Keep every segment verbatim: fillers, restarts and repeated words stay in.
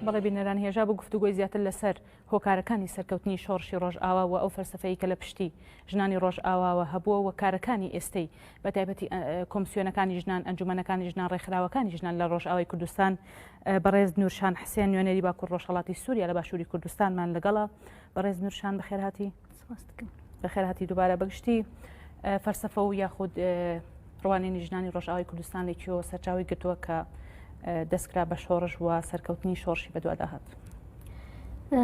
بەڵێ بینەران، هێژا بۆ گفتوگۆی زیاتر لەسەر هۆکارەکانی سەرکەوتنی شۆڕشی ڕۆژئاوا و ئەو فەلسەفەیە کە لە پشتی ژنانی ڕۆژئاواوە هەبووە و کارەکانی ئێستەی، بە تایبەتی، ئە، ئە، کۆمسیۆنەکانی ژنان، ئەنجومەنەکانی ژنان، ڕێکخراوەکانی ژنان لە ڕۆژئاوای کوردستان، ئە، بەڕێز نورشان حسێن، نوێنەری باکوور ڕۆژهەڵاتی سووریا لە باشووری کوردستانمان لەگەڵە. بەڕێز نورشان، بەخێر هاتی. سپاس دەکەم. بەخێر هاتی دووبارە. بەگشتی، ئە، فەلسەفە و یاخود، ئە، ڕوانینی ژنانی ڕۆژئاوای کوردستان لە کوێوە سەرچاوەی گرتووە کە، ئە، دەستکرا بە شۆڕش و سەرکەوتنی شۆڕشی بەدواداهات؟ ئە،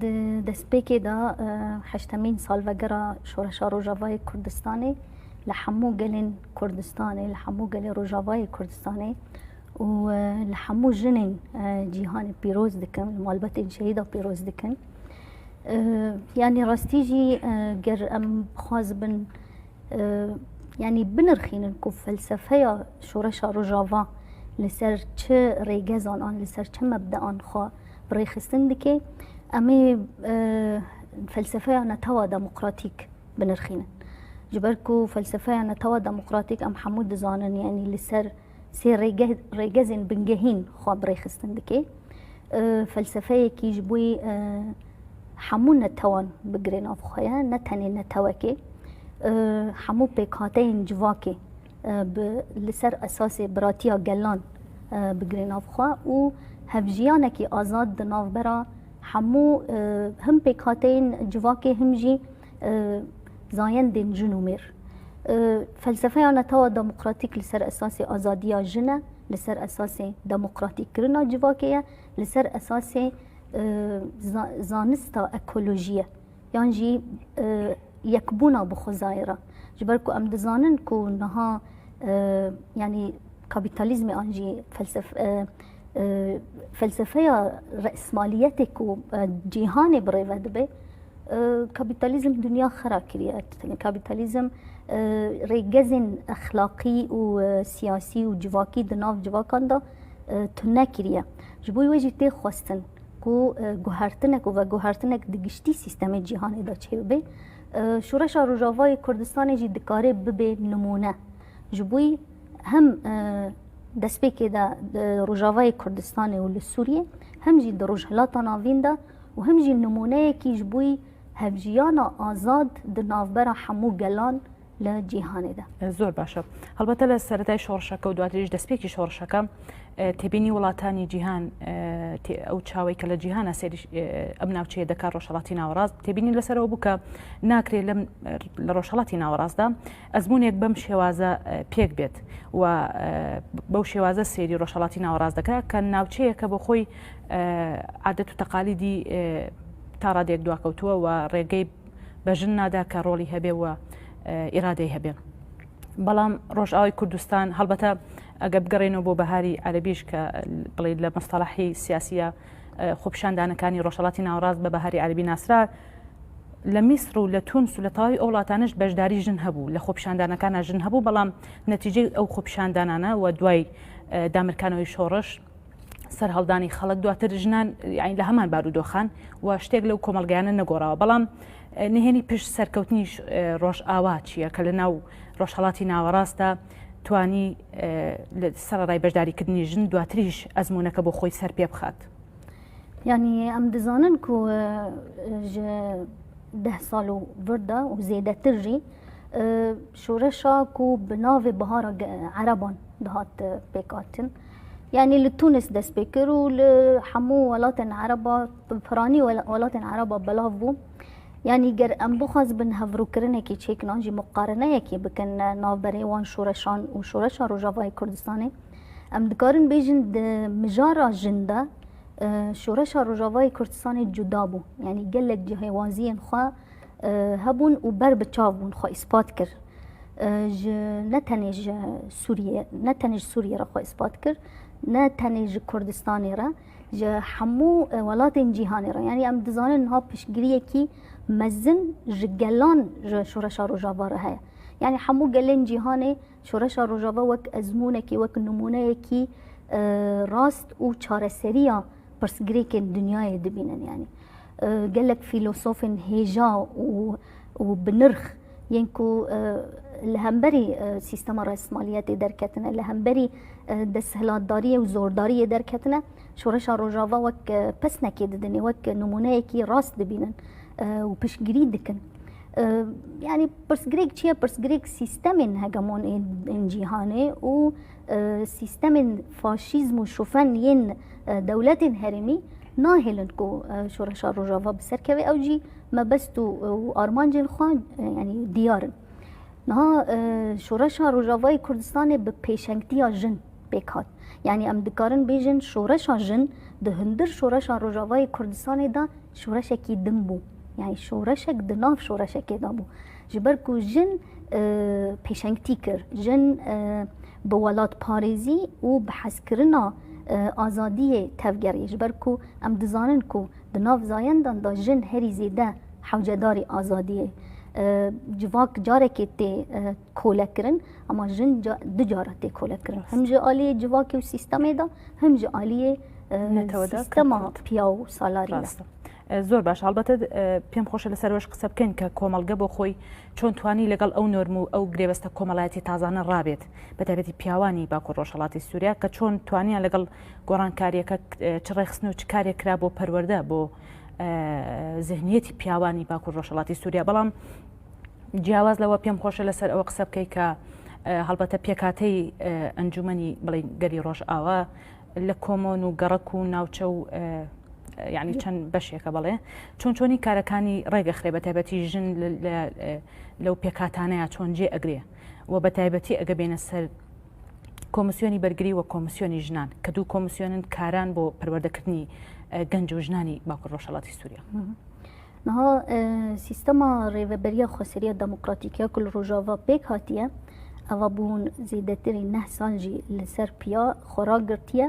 د-، دەستپێکێدا، ئە، هەشتەمین ساڵڤەگەرا شۆڕشا ڕۆژاڤای کوردستانê لە هەموو gelên Kurdistanê, li hemû gelê Rojavayê Kurdistanê û, e, li hemû jinên, e, cîhanê pîroz dikim, li malbatên şehîda pîroz dikim. E, yanî rastî jî, e, ger em bixwazibin, e, yanî binirxînin ku felsefeya şoreşa Rojava li ser çi rêgezan an, li ser çi mebdean xwe bi rêxistin dike, em ê, e, felsefeya netewa demokratîk binirxînin. Ji ber ku felsefeya netewa demokratîk em hemû dizanin, yanî li ser sê rêge-, rêgezên bingehîn xwe bi rêxistin dike. E, felsefeyekî ji bo, e, hemû netewan bi girê nav xwe ye, ne tenê netewekê. E, hemû pêkhateyên civakê, e, bi, li ser esasê biratiya gelan, e, bi girê nav xwe û hevjiyanekî azad di navbera hemû, e, him pêkhateyên civakê, him jî, e, zayendên jin û mêr. E, felsefeya netewa demokratîk li ser esasê azadiya jin e, li ser esasê demokratîkkirina civakê ye, li ser esasê, e, za-, zanista ekolojî ye. Yan jî, e, yekbûna bi xwezayê re. Ji ber ku em dizanin ku niha, e, yanî kapîtalîzmê an jî felsef-, e, e, felsefeya re'smaliyetê ku, e, cîhanê bi rê ve dibe, e, kapîtalîzm dinya xera kiriye. Kapîtalîzm, e, rêgezên exlaqî û, e, siyasî û civakî di nav civakan de, e, tune kiriye. Ji bo wê jî tê xwestin ku, e, guhertinek û veguhertinek di giştî sîstemê cîhanê de çêbibe. E, Şoreşa Rojavayê Kurdistanê jî dikare bibe nimûne. Ji bo hem, e, destpêkê de, e, Rojavayê Kurdistanê û li Sûriyê, hem jî di Rojhilata Navîn de û hem jî nimûneyekî ji bo hevjiyana azad di navbera hemû gelan li cîhanê de. Zor baş e. Helbete li seretayê şorişeke û duatirî ji destpêkî şorişeke, e, têbînî welatani cîhan, e, tê-, ew çawê ke li cîhana serî, e, em navçeyê deka Rojhelatî Nawerast, têbînî li ser ew bû ke nakrê li, li Rojhelatî Nawerast de ezmûnek bem şêwaze, e, pêk bêt û, e, bew şêwaze serî Rojhelatî Nawerast dike ke navçeyeke bo xwe, e, adet û teqalîdî, e, ta radeyek dua kewtû ye û rêgey be jin nade ke rolî hebe û, e, îradeyê hebe. Belam Rojavayê Kurdistan, helbete eger bigerînin bo beharî erebî jî ke, e, bilê li mustelehî siyasî ye, e, xwepişandanekanî Rojhelatî Nawerast be beharî erebî nasra, li Mîsir û li Tuns û li tewayî ew welatane jî beşdarî jin hebû, li xwepişandanekana jin hebû, belam netîceyê ew xwepişandanane û duayî, e, damirkanewî şoreş, serhildanî xelk, duatir jinan, yanî li heman barûdoxan û ştêk lew komelgeyane negorawe. Belam, e, nihênî pişt serkewtinî ş-, e, Rojava çi ye ke li nav Rojhelatî Nawerast de twanî, e, li sererayî beşdarîkirinî jin duatirî jî ezmûneke bo xwe ser pê bixat? Yanî em dizanin ku, e, ji deh sal û vir de û zêdetir jî, e, şoreşa ku bi navê Bihara Ge-, Ereban dihat, e, pêkhatin. Yanî li Tunis dest pê kir û li hemû welatên Ereba, bi piranî wel-, welatên Ereba belav bû. Yanî ger em bixwazibin hevrûkirinekî çêkin an jî muqareneyekî bikin, e, navberê wan şoreşan û şoreşa Rojavayê Kurdistanê, em dikarin bêjin di mijara jin de, e, şoreşa Rojavayê Kurdistanê cuda bû. Yanî gelek cihêwaziyên xwe, e, hebûn û ber bi çav bûn, xwe îspat kir. E, ji, ne tenê ji Sûriyê, ne tenê ji Sûriyê re xwe îspat kir, ne tenê ji Kurdistanê re, ji hemû, e, welatên cîhanê re. Yanî em dizanin niha piştgiriyekî mezin ji gelan ji Şoreşa Rojava re heye. Yanî hemû gelên cîhanê Şoreşa Rojava wek ezmûnekî, wek nimûneyekî, e, rast û çareseriya pirsgirêkên dinyayê dibînin. Yanî, e, gelek fîlosofên hêja û, û bi nirx yên ku, e, Li hemberî e, sîstema resmaliyetê derketine, li hemberî e, desthilatdariyê û zordariyê derketine, şoreşa Rojava wek e, pesnekê didinê, wek nimûneyekî rast dibînin e, û piştgirî dikin. E, Yanî pirsgirêk çi ye? Pirsgirêk sîstemên hegemon ên, ên cîhanê û e, sîstemên faşîzm û şofen yên e, dewletên herêmî nahêlin ku e, şoreşa Rojava bi ser keve. Ew jî mebest û, û armancên xwe e, yanî diyar in. Niha e, şoreşa Rojavayê Kurdistanê bi pêşengtiya jin pêk hat. Yanî em dikarin bêjin şoreşa jin di hundir şoreşa Rojavayê Kurdistanê de şoreşekî din bû. Yanî şoreşek di nav şoreşekê de bû. Ji ber ku jin e, pêşengtî kir, jin e, bi welatparêzî û bi hezkirina e, azadiyê tevgeriyê. Ji ber ku em dizanin ku di nav zayendan de jin herî zêde hewcedarî azadiyê. E, civak carekê tê e, kolekirin, ama jin ca, du cara tê kolekirin. Rast. Hem ji aliyê civakê û sîstemê de, hem ji aliyê e, Netewe de, sîstema kültür de. Piya û salarî de. Rast e. E, zor baş. Helbete e, pêm xweş e لەسەر وەش قسە بکەین کە کۆمەڵگە بۆ خۆی چۆن توانی لەگەڵ ئەو نۆرم و ئەو گرێبەستە کۆمەڵایەتی تازانە ڕابێت، بە تایبەتی پیاوانی باکوور ڕۆژهەڵاتی سووریا، کە چۆن توانیان لەگەڵ گۆڕانکاریەکە، ئە، چ ڕێخستن و چ کارێک کرا بۆ پەروەردە، بۆ، ئە، زهنیەتی پیاوانی باکوور ڕۆژهەڵاتی سووریا. بەڵام جیاواز لەوە پێم خۆشە لەسەر ئەوە قسە بکەی کە، ئە، هەڵبەتە پێکاتەی، ئە، ئەنجومەنی، بڵێ، گەلی ڕۆژئاوا لە کۆمۆن و گەڕەک و ناوچە و، ئە، یعنی چەند بەشێکە، بەڵێ، چۆن چۆنی کارەکانی ڕێگەخرێ، بە تایبەتی ژن لە، لە، ئە، لەو پێکاتانەیە چۆن جێ ئەگرێ و بە تایبەتی ئەگە بێنە سەر کۆمسیۆنی بەرگری و کۆمسیۆنی ژنان، کە دوو کۆمسیۆنن کاران بۆ پەروەردەکردنی، ئە، گەنج و ژنانی باکوور ڕۆژهەڵاتی سووریا. Niha e, sîstema rêveberiya xweseriya demokratîk ya ku li Rojava pêk hatiye, eva bûn zêdetirî neh sal jî li ser piya xwe ragirtiye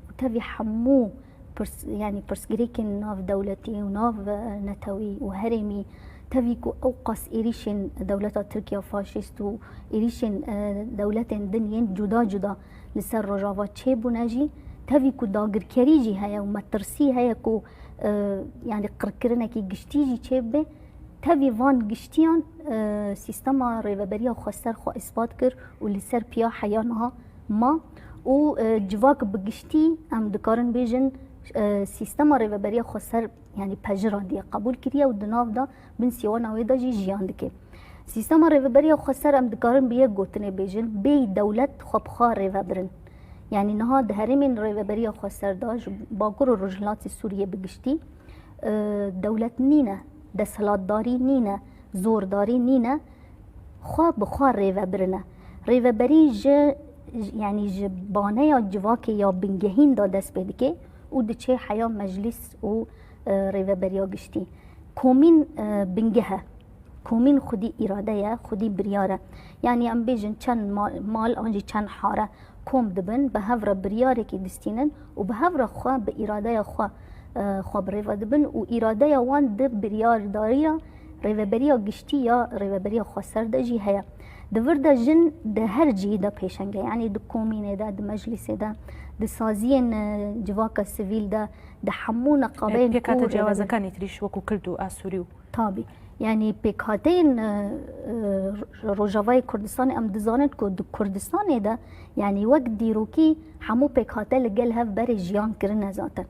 û tevî hemû pirs, yanî pirsgirêkên nav dewletî û nav e, netewî û herêmî, tevî ku ew qas êrîşên dewleta Tirkiya faşîst û êrîşên e, dewletên din yên cuda cuda li ser Rojava çêbûne jî, tevî ku dagirkerî jî heye û metirsî heye ku e, yanî qirkirinekî giştî jî çêbibe, tevî van giştiyan e, sîstema rêveberiya xweser xwe îspat kir û li ser piya heya niha ma û e, civak bi giştî em dikarin bêjin e, sîstema rêveberiya xweser yanî pejira diye qebûl kiriye û di nav de bin sîwana wê de jî jiyan dike. Sîstema rêveberiya xweser em dikarin bi yek gotinê bêjin, bêyî dewlet xwe bi xwe rêve birin. Yanî niha di herêmên rêveberiya xweser de ji Bakur û Rojhilatê Sûriyê bi giştî e, dewlet nîne, desthilatdarî nîne, zordarî nîne, xwe bi xwe rêve birine. Rêveberî ji, yanî ji baneya civakê ya bingehîn de dest pê dike û diçe heya meclîs û e, rêveberiya giştî. Komîn e, bingeh e. Komîn xwedî îrade ye, xwedî biryar e. Yanî em bêjin çend mal, mal an jî çend hare kom dibin, bi hev re biryarekî distînin û bi hev re xwe bi îradeya xwe, e, xwe bi rêve dibin û îradeya wan di biryardariya rêveberiya giştî ya rêveberiya xweser de jî heye. Di vir de jin di her cihî de pêşeng e. Yanî di komînê de, di meclîsê de, di saziyên, e, civaka sivîl de, di hemû neqabeyên ku pêkate rêveberiya ciyawazekani tiriş wekû Kurd û Asûrî û Tabî. Yanî pêkhateyên, e, e, Rojavayê Kurdistanê em dizanin ku di Kurdistanê de, yanî wek dîrokî hemû pêkhate li gel hev berê jiyan kirine zaten.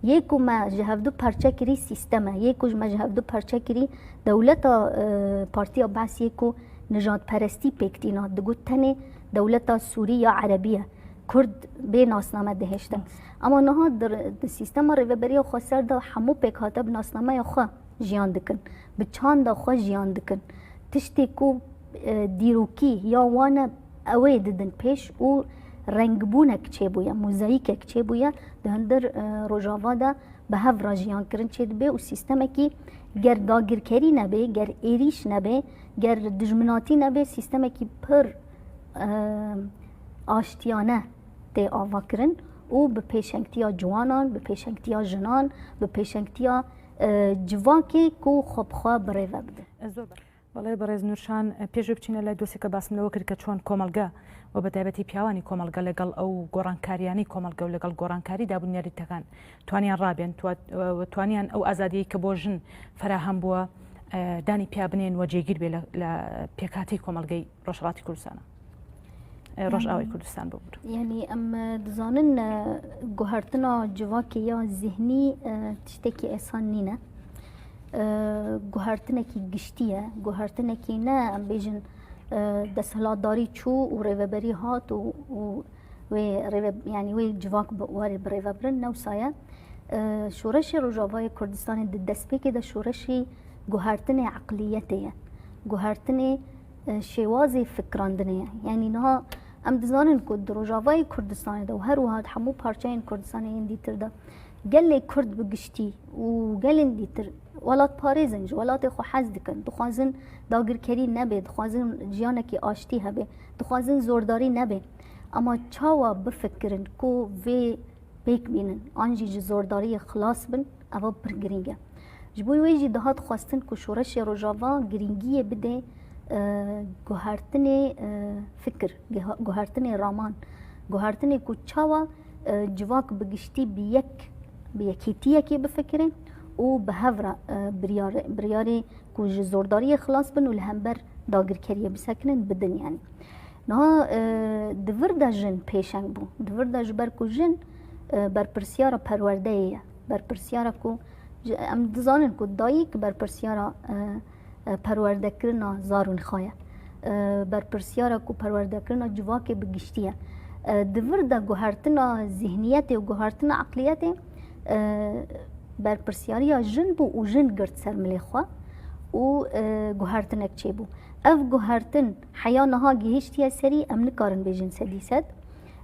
Yê ku me ji hevdu perçe kirî sîstem e, yê ku me ji hevdu perçe kirî dewleta, e, Partiya Baas yê ku nijadperestî pêk tîna, digot tenê dewleta Sûrî ya Erebî ye. Kurd bê nasname dihêştin. Ema niha di, di sîstema rêveberiya xweser de hemû pêkhate bi nasnameya xwe jiyan dikin, bi çanda xwe jiyan dikin. Tiştê ku, e, dîrokî ya wan e, ew ê didin pêş û rengbûnek çêbûye, mozayîkek çêbûye di hundir, e, Rojava de bi hev re jiyan kirin çêdibe û sîstemekî ger dagirkerî nebe, ger êrîş nebe, ger dijminatî nebe, sîstemekî pir, e, aştiyane tê avakirin û bi pêşengtiya ciwanan, bi pêşengtiya jinan, bi pêşengtiya, e, civakê ku xwe bi xwe bi rê ve bidin. Ez zor be. بەڵێ، بەڕێز نورشان، پێش بچینە لای دۆسێکە باسم لەوە کرد کە چۆن کۆمەڵگە و بە تایبەتی پیاوانی کۆمەڵگە لەگەڵ ئەو گۆڕانکاریانەی کۆمەڵگە و لەگەڵ گۆڕانکاری دابوونیاریتەکان توانیان ڕابێن، توا-، توانیان ئەو ئازادیەی کە بۆ ژن فەراهەم بووە، e, danî piya binên we cêgîr bê li, li pêkhatî komelgey Rojhelatî Kurdistan e, Rojavayê Kurdistan bibûr. Yanî em e, dizanin e, guhertina civakê ya zihnî e, tiştekî esan nîne. E, guhertinekî giştî ye. Guhertinekî ne em bêjin e, desthilatdarî çû û rêveberî hat û, û wê rêve, yanî wê civak bi, warê birêvebirin, ne wisa ye. E, Şoreşê Rojavayê Kurdistanê di destpêkê de şoreşî guhertinê eqliyetê ye. Guhertinê e, şêwazê fikrandinê ye. Yanî niha em dizanin ku di Rojavayê Kurdistanê de û her wiha di hemû parçeyên Kurdistanê yên dîtir de gelê Kurd bi giştî û gelên dîtir welatparêz in, ji welatê xwe hez dikin, dixwazin dagirkerî nebe, dixwazin jiyanekî aştî hebe, dixwazin zordarî nebe. Ama çawa bifikirin ku vê pêk bînin an jî ji zordariyê xilas bin, eva pir girîng e. Ji bo wê jî dihat xwestin ku Şoreşê Rojava girîngiyê bide e, guhertinê e, fikir, guha- guhertinê raman, guhertinê ku çawa e, civak bi giştî bi yek, bi yekêtiyekê bifikire û bi hev re e, biryare- biryarê ku ji zordariyê xilas bin û li hember dagirkeriyê bisekinin bidin yanî. Niha e, di vir de jin pêşeng bû. Di vir de ji ber ku jin e, berpirsyara perwerdeyê ye. Berpirsyara ku ji- em dizanin ku dayik berpirsyara e, e, perwerdekirina zarûnxa ye. E, berpirsyara ku perwerdekirina civakê bi giştî ye. E, di vir de guhertina zihniyetê û guhertina eqliyetê e, berpirsyariya jin bû û jin girt ser milê xwe û e, guhertinek çêbû. Ev guhertin heya niha gihiştiye serî, em nikarin bêjin sedî sed.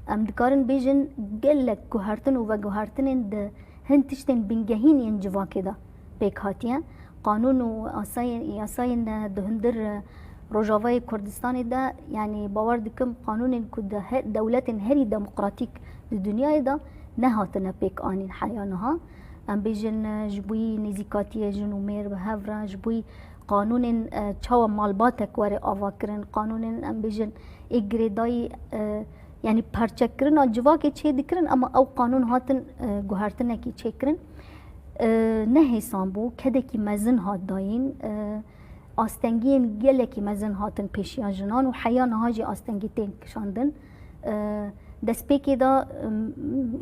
Em dikarin bêjin gelek guhertin û veguhertinên di hin tiştên bingehîn yên civakê de pêk hatiye. Qanûn û asayên, yasayên di hundir Rojavayê Kurdistanê de, yanî bawer dikim qanûnên ku di he- dewletên herî demokratîk di dinyayê de nehatine pêk anîn heya niha. Em bêjin e, ji bo yî nêzîkatiyê jin û mêr bi hev re, ji bo yî qanûnên e, çawa malbatek were avakirin, qanûnên em bêjin ê girêdayî e, yanî perçekirina civakê çê dikirin, ama ew qanûn hatin e, guhertinekî çêkirin. E, ne hêsan bû, kedekî mezin hat dayîn, e, astengiyên gelekî mezin hatin pêşiya jinan û heya niha jî astengî tên kişandin. E, destpêkê de, em,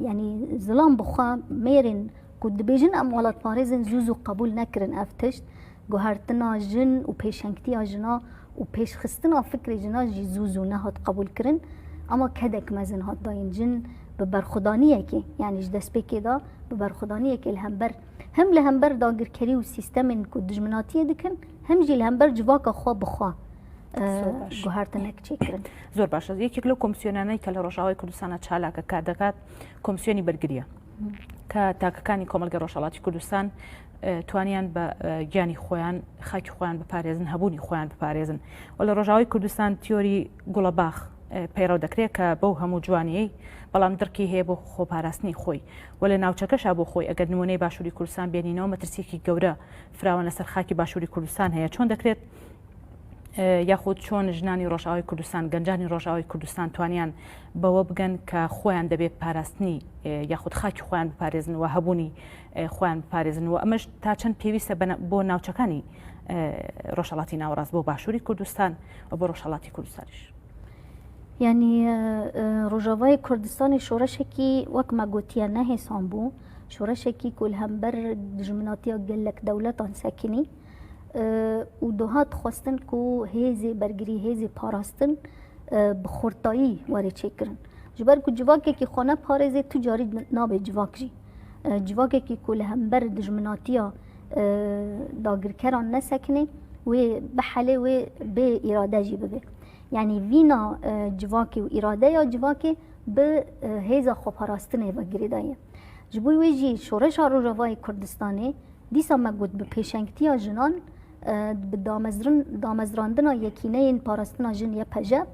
yanî zilam bi xwe mêrên ku dibêjin em welatparêz in zû zû qebûl nekirin ev tişt. Guhertina jin û pêşengtiya jina û pêşxistina fikrê jina jî zû zû nehat qebûlkirin. Ama kedek mezin hat dayîn jin bi berxwedaniyekê, yanî ji destpêkê de bi berxwedaniyekê li hember, hem li hember dagirkerî û sîstemên ku dijminatiyê dikin, hem jî li hember civaka xwe bi xwe e, Zor baş. guhertinek çêkirin. Zor baş. Yekek li komîsyonanê ke li Rojavayê Kurdistana çalak e kar dikat, komîsyonî bergirî ye. Ke takekanî Komelgê Rojhelatî Kurdistan e, توانیان بە e, گیانی خۆیان، خاکی خۆیان بپارێزن، هەبوونی خۆیان بپارێزن. و لە ڕۆژاوای کوردستان تیۆری گوڵەباخ e, پەیڕەو دەکرێت کە بەو هەموو جوانیەی، بەڵام دڕکی هەیە بۆ خۆپاراستنی خۆی. و لە ناوچەکەشا بۆ خۆی، ئەگەر نمونەی باشووری کوردستان بێنینەوە، مەترسیەکی گەورە فراوان لەسەر خاکی باشووری کوردستان هەیە. چۆن دەکرێت e, یاخود چۆن ژنانی ڕۆژاوای کوردستان، گەنجانی ڕۆژاوای کوردستان توانیان بەوە بگەن کە خۆیان دەبێت پاراستنی e, یاخود خاکی خۆیان بپارێزن و هەبوونی e, خۆیان بپارێزن و ئەمەش تا چەند پێویستە بە نا- بۆ ناوچەکانی e, ڕۆژهەڵاتی ناوەڕاست، بۆ باشووری کوردستان و بۆ ڕۆژهەڵاتی کوردستانیش. یعنی e, e, Rojavayê Kurdistanê şoreşekî wek me gotiye ne hêsan bû. Şoreşekî ku li hember dijminatiya gelek dewletan sekinî e, û dohat xwestin ku hêzê bergirî, hêzê parastin e, bi xurtayî were çêkirin. Ji ber ku civakekî xwe neparêzê tu carî nabe civak jî. E, civakekî ku li hember dijminatiya e, dagirkeran nesekinê, wê bihelê, wê bê îrade jî bibe. Yanî vîna e, civakê û îradeya civakê bi e, hêza xweparastinê ve girêdayî ye. Ji bo wê jî Şoreşa Rojavayê Kurdistanê, dîsa me got, bi pêşengtiya jinan e, bi damezrin- damezrandina Yekîneyên Parastina Jin, Y P J,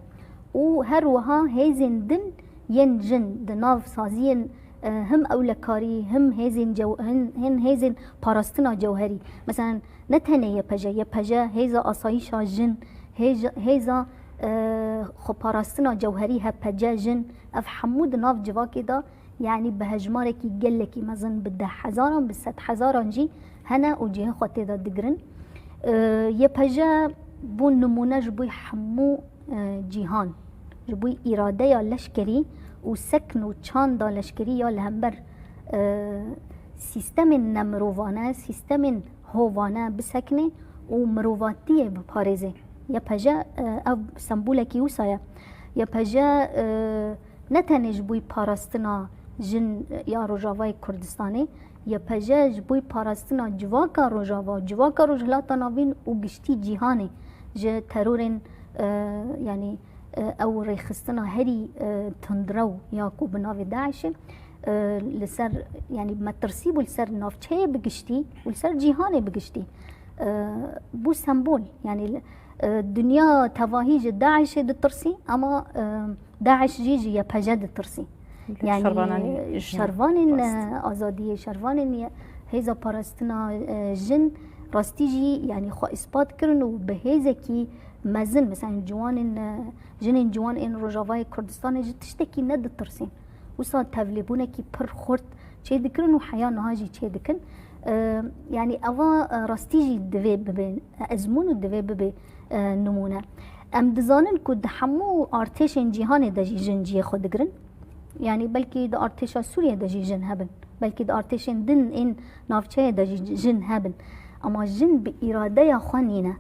û her wiha hêzên din yên jin di nav saziyên e, him ewlekarî, him hêzên cew- hin, hin hêzên parastina cewherî. Meselen, ne tenê Y P J, Y P J hêza asayîşa jin, hêj- hêza e, xweparastina cewherî, H P C jin, ev hemû di nav civakê de, yanî bi hejmarekî gelekî mezin, bi deh hezaran, bi sed hezaran jî hene û cihê xwe tê de digirin. E, Y P J bû nimûne ji bo hemû, e, cîhan, ji bo îradeya leşkerî û sekn û çanda leşkerî ya li hember, e, sîstemên nemirovane, sîstemên hovane bisekine û mirovatiyê biparêze. Y P J, e, ev sembolekî wisa ye. Y P J, e, ne tenê ji bo parastina jin ya Rojavayê Kurdistanê, Y P J ji bo parastina civaka Rojava, civaka Rojhilata Navîn û giştî cîhanê ji terorên, e, yanî, e, ew rêxistina herî, e, tundrew ya ku bi navê DAIŞê, e, li ser, yanî metirsî bû li ser navçeyê bi giştî û li ser cîhanê bi giştî. E, bû sembol, yanî, e, dinya tevahî ji DAIŞê ditirsî, ama, e, DAIŞ jî ji Y P J ditirsî. Yanî, şervananî, e, jin, şervanên, rast, e, azadiyê, şervanên ye-, hêza parastina, e, jin, rastî jî, yanî, xwe îspat kirin û bi hêzekî mezin, mesela, ciwanên, e, jinên ciwan ên Rojavayê Kurdistanê ji tiştekî neditirsîn. Wisa tevlêbûnekî pir xurt çêdikirin û heya niha jî çêdikin. E, yanî, eva, e, rastî jî divê bibe ezmûn û divê bibe, e, nimûne. Em dizanin ku di hemû artêşên cîhanê de jî jin cihê xwe digirin. Yanî belkî di artêşa Sûriyê de jî jin hebin. Belkî di artêşên din ên navçeyê de jî jin hebin. Ama jin bi îradeya xwe nîne.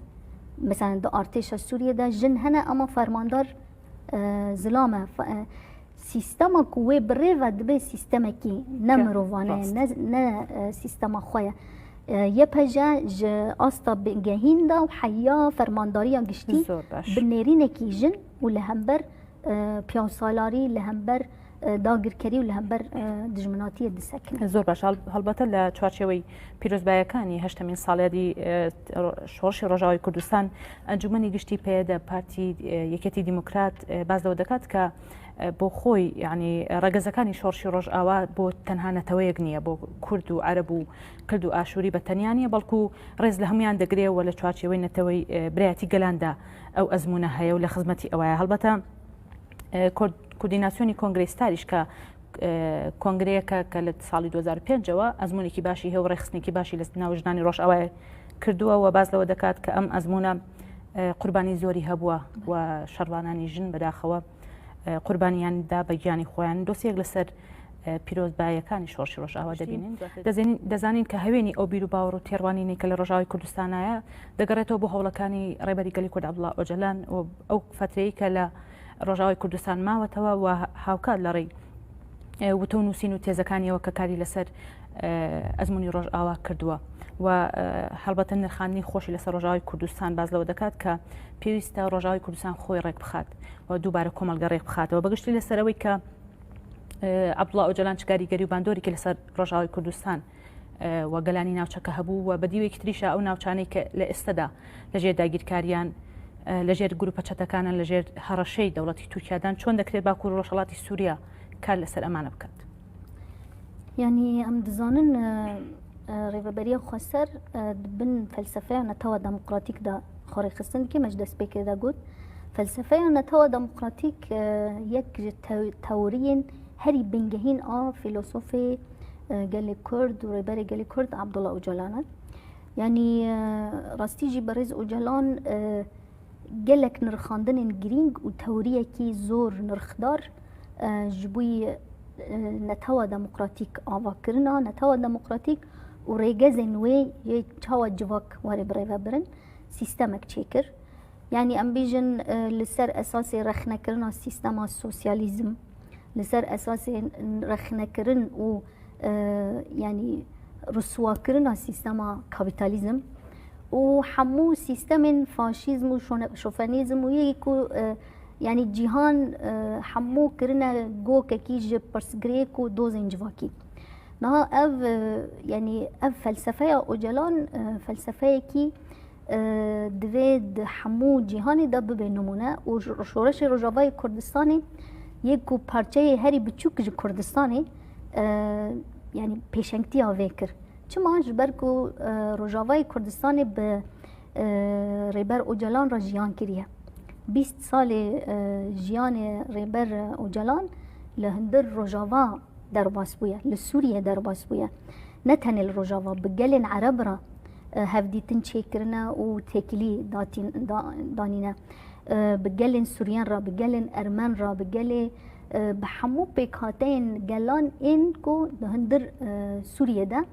Mesela di artêşa Sûriyê de jin hene ama fermandar, e, zilam e. Fe-, e, sîstema ku wê bi rê ve dibe sîstemekî ne mirovane ye, ne, ne, e, sîstema xwe ye. E, Y P J ji asta bingehîn de û heya fermandariya giştî bi nêrînekî jin û li hember, e, piyasalarî, li hember, e, dagirkerî û li hember, e, dijminatiyê disekine. Zor baş. Hal-, helbete li çarçêwey pîrozbayekani heştemîn salê dî, e, ro-, Şorişê Rojavayê Kurdistan, Encûmenî Giştî P Y D, Partî, e, Yeketî Demokrat, e, baz lewe dikat ke، e، بۆ خۆی، یعنی، ڕەگەزەکانی شۆڕشی ڕۆژئاوا بۆ تەنها نەتەوەیەک نییە، بۆ کورد و عەرەب و کلد و ئاشووری بە تەنیا نییە، بەڵکو ڕێز لە هەمویان دەگرێ و لە چوارچێوەی نەتەوەی، ئێ، برایەتی گەلاندا ئەو ئەزموونە هەیە و لە خزمەتی ئەوەیە. هەڵبەتە، ئێ، کۆرد-، کوردیناسیۆنی کۆنگرەی ستاریش کە، ئێ، کۆنگرەیەکە کە لە ساڵی دوو هەزار و پێنج ەوە ئەزموونێکی باشی هەیە و ڕێخستنێکی باشی لە ناو ژنانی ڕۆژئاوای کردووە و باز لەوە دەکات کە ئەم ئەزموونە، ئێ، قوربانی زۆری هەبووە و شەڕڤانانی ژن بەداخەوە، ئێ، قوربانیان دا بە گیانی خۆیان. دۆسیەک لەسەر، ئێ، پیرۆزباییەکانی شۆڕشی ڕۆژئاوا دەبینین. دەزانین، دەزانین کە هەوێنی ئەو بیر و باوەڕ و تێڕوانینەی کە لە ڕۆژاوای کوردستانایە دەگەڕێتەوە بۆ هەوڵەکانی ڕێبەری گەلی کورد عەبدوڵا ئۆجەلان و ئەو فەترەی کە لە ڕۆژاوای کوردستان ماوەتەوە و هاوکات لە ڕێی، ئێ، وتە و نووسین و تێزەکانیەوە کە کاری لەسەر، ئێ، ئەزموونی ڕۆژئاوا کردووە و، ئێ، هەڵبەتە نرخاندنی خۆشی لەسەر ڕۆژاوای کوردستان باز لەوە دەکات کە پێویستە ڕۆژاوای کوردستان خۆی ڕێک بخات و دووبارە کۆمەڵگە ڕێک بخاتەوە. بەگشتی لەسەر ئەوەی کە، ئێ، عەبدوڵا ئۆجەلان چ کاریگەری و باندۆرێکی لەسەر ڕۆژاوای کوردستان، ئێ، و گەلانی ناوچەکە هەبوو و بە دیوێکی تریشە ئەو ناوچانەی کە لە ئێستەدا لە ژێر داگیرکاریان، ئێ، لە ژێر گروپە چەتەکانە، لە ژێر هەڕەشەی دەوڵەتی تورکیادان، چۆن دەکرێت باکوور و ڕۆژهەڵاتی سووریا کار لەسەر ئەمانە بکات؟ یعنی، ئەم دەزانن، ئێ، ئێ، ڕێبەبەریە خوەسەر، ئێ، بن فەلسەفەیە نەتەوە دموکراتیکدا خۆڕێخستن دکێ مەش دەست پێ کردا گوت. فەلسەفەیە نەتەوە دموکراتیک، ئێ، یەک ji tew-، teoriyên herî bingehîn a fîlosofê, ئێ، gelê Kurd û rêberê gelê Kurd Abdullah Ocalan e. Yanî، ئێ، rastî jî berêz Ocalan، ئێ، gelek nirxandinên girîng û teoriyekî zor nirxdar، ئێ، ji bo، ئێ، netewa demokratîk ava kirina. Netewa demokratîk û rêgezên wê yê çawa civak were birêvebirin, sîstemek çêkir. Yanî em bêjin، ئێ، li ser esasê rexnekirina sîstema sosyalîzm، li ser esasê rexnekirin û، ئێ، yanî riswakirina sîstema kapîtalîzm û hemû sîstemên faşîzm û şone-، şovenîzm û yê ku، ئێ، yanî cîhan، ئێ، hemû kirine gokekî ji pirsgirêk û dozên civakî. Niha ev، ئێ، yanî ev felsefeya Ocalan، ئێ، felsefeyekî ئێ، divê di hemû cîhanê de bibe nimûne û j-, Şoreşê Rojavayê Kurdistanê yê ku parçeyê herî biçûk ji Kurdistanê، ئێ، yanî pêşengtiya vê kir. Çima? Ji ber ku، ئێ، Rojavayê Kurdistanê bi، ئێ، Rêber Ocalan re jiyan kiriye. Bîst salê، ئێ، jiyanê Rêber Ocalan li hundir Rojava derbas bûye, li Sûriye derbas bûye. Ne tenê li Rojava, bi gelên Ereb re, e, hevdîtin çêkirine û têkilî datîn-, da-, danîne. E, bi gelên Sûriyen re, bi gelên Ermen re, bi gelê, e, bi hemû pêkhateyên gelan ên ku di hundir, e, Sûriyê de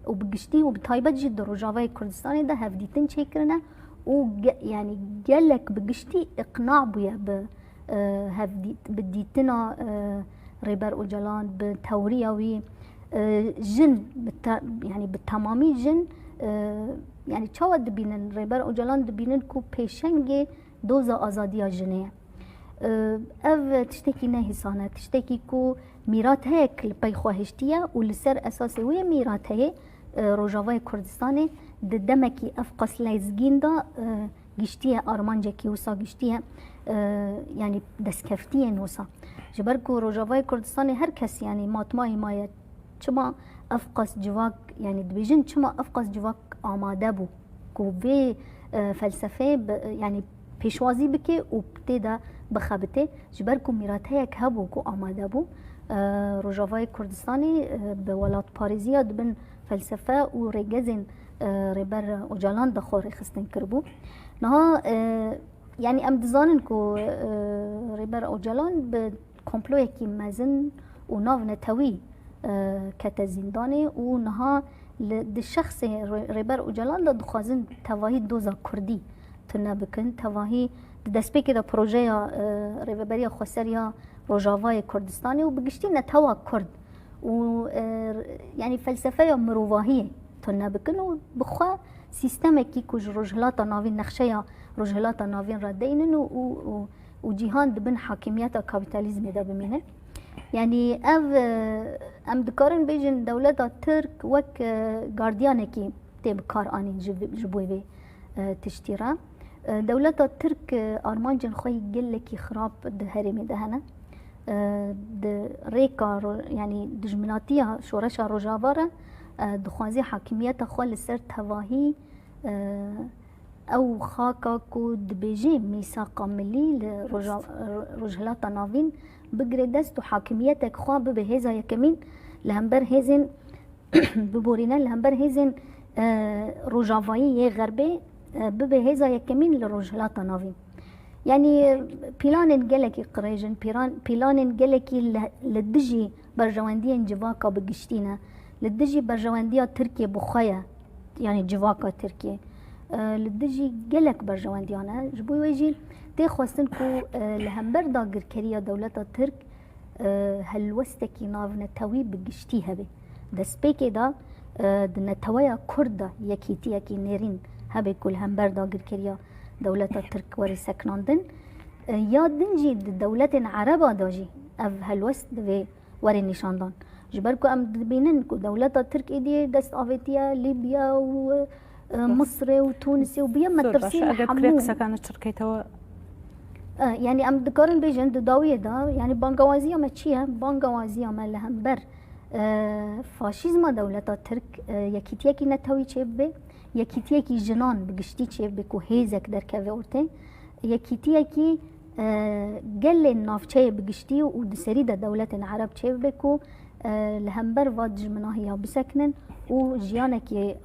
û bi giştî û bi taybet jî di Rojavayê Kurdistanê de hevdîtin çêkirine û ge-, yanî gelek bi giştî îqna bûye bi, e, hevdît-, bi dîtina, e, Rêber Ocalan, bi tewriya wî, e, jin bi te-, yanî bi temamî jin, e, yanî çawa dibînin? Rêber Ocalan dibînin ku pêşengê doza azadiya jinê ye. E, ev tiştekî nehîsan e, tiştekî ku mîrat heyek li pey xwe hiştiye û li ser esasê wê mîrateyê, e, Rojavayê Kurdistanê di demekî ev qas lezgîn de, e, giştiye, armancekî wisa giştiye, e, yanî destkeftiyên wisa. Ji ber ku Rojavayê Kurdistanê her kes, yanî matmayî maye, çima ev qas civak, yanî dibêjin çima ev qas civak amade bû ku vê, e, felsefeyê bi, yanî pêşwazî bike û tê de bixebitê. Ji ber ku mîrateyek hebû ku amade bû, e, Rojavayê Kurdistanê, e, bi welatparêziya di bin felsefe û rêgezên, e, Rêber Ocalan de xwe rêxistin kiribû. Niha, e, yanî em dizanin ku, e, Rêber Ocalan bi komployekî mezin û navnetewî, e, kete zîndanê û niha li, di şexsê Rê-, Rêber Ocalan de dixwazin tevahî doza kurdî tune bikin. Tevahî di destpêkê de projeya, e, Rêveberiya Xweser ya Rojavayê Kurdistanê û bi giştî netewa kurd û, e, yanî felsefeya mirovahiyê tune bikin û bi xwe sîstemekî ku ji Rojhilata Navîn, nexşeya Rojhilata Navîn re deynin û, û, û, û cîhan di bin hakimiyeta kapîtalîzmê de bimîne. Yanî ev, e, em dikarin bêjin dewleta Tirk wek, e, gardiyanekî tê bi kar anîn ji, ji bo vê, e, tiştî re. E, dewleta Tirk, e, armancên xwe yî gelekî xirab di herêmê de hene. E, di rêka ro-, yanî dijminatiya şoreşa Rojava re, e, dixwaze hakimiyeta xwe li ser tevahî, e, ew xaka ku dibêjê mîsaqa milî li Roja-, Rojhilata Navîn bigire dest û hakimiyetek xwe bibe hêza yekemîn li hember hêzên biborîne li hember hêzên, e, rojavayî yê xerbê, e, bibe hêza yekemîn li Rojhilata Navîn. Yanî, e, planên gelekî qirêj in, pîran-, planên gelekî li, li dijî berjewendiyên civaka bi giştî ne, li dijî berjewendiya Tirkiyê bi xwe ye, yanî civaka Tirkiyê. E, li dijî gelek berjewendiyan e. Ji bo wê jî tê xwestin ku, e, li hember dagirkeriya dewleta Tirk e, helwestekî navnetewî bi giştî hebe. Destpêkê de, e, di neteweya Kurd de yekîtiyekî nêrîn hebe ku li hember dagirkeriya dewleta Tirk were sekinandin. E, ya din jî di dewletên Ereba de jî ev helwest divê were nîşandan. Ji ber ku em dibînin ku dewleta Tirk êdî dest avêtiye Lîbya û, e, Misrê û Tûnisê û bûye metirsî li hemû. Eger tu rê qiseka çirkeytewê. E, yanî em dikarin bêjin di dawiyê de, yanî bangawaziya me çi ye? Bangawaziya me li hember, e, faşîzma dewleta Tirk, e, yekîtiyekî netewî çêbibe, yekîtiyekî jinan bi giştî çêbibe ku hêzek derkeve ortê, yekîtiyekî, e, gelên navçeyê bi giştî û di serî de dewletên Ereb çêbibe ku, e, li hember va dijminahiya bisekinin û jiyanekî, e,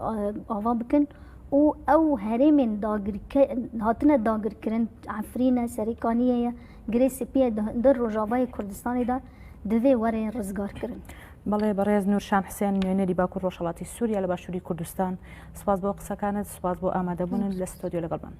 ava bikin û ew herêmên dagirke-, hatine dagirkirin, Efrîn e, Serêkaniyê ye, Girê Spî ye, di hundir Rojavayê Kurdistanê de divê were rizgarkirin. بەڵێ، بەڕێز نورشان حسێن، نوێنەری باکوور ڕۆژهەڵاتی سووریا لە باشووری کوردستان، سپاس بۆ قسەکانت، سپاس بۆ ئامادەبوونت لە ستۆدیۆ لەگەڵمان.